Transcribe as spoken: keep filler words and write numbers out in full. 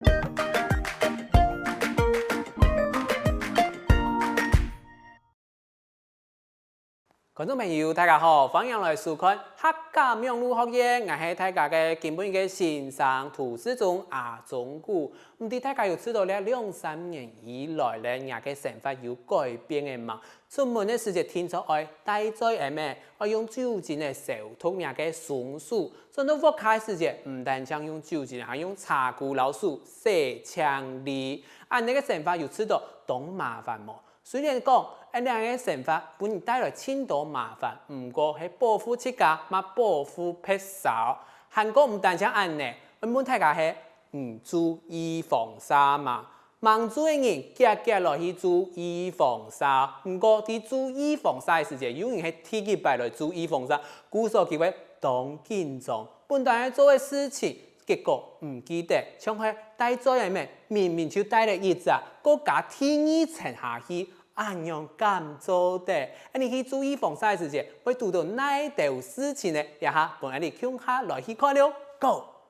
觀眾朋友，大家好，歡迎來收看客家網路學院，𠊎係大家个今晡日个先生涂志忠阿忠牯。毋知大家有知著這兩三年以來咧，若个生活有改變个無？出門个時節定著愛戴嘴仔仔，愛用酒精仔消毒若个雙手。轉到屋下个時節，毋單淨用酒精，還用茶箍摎手洗淨俐。恁仔个生活有知著當麻煩無？ 雖然講，恁仔个生活分你帶來盡多麻煩，毋過係保護自家，嘛保護別儕。還過毋單淨恁仔，愛問大家係，你注預防射無？吂注个人遽遽來去注預防射。毋過，在注預防射个時節，有人係第一擺來注預防射，故所佢會當緊張。本來愛做个事情，結果毋記得，像係戴嘴仔仔，明明就戴了一隻，過加第二層下去， 恁樣敢做得？恁仔去注預防射个時節，會堵著哪兜事情呢？這下分𠊎俚共下來去看囉。Go！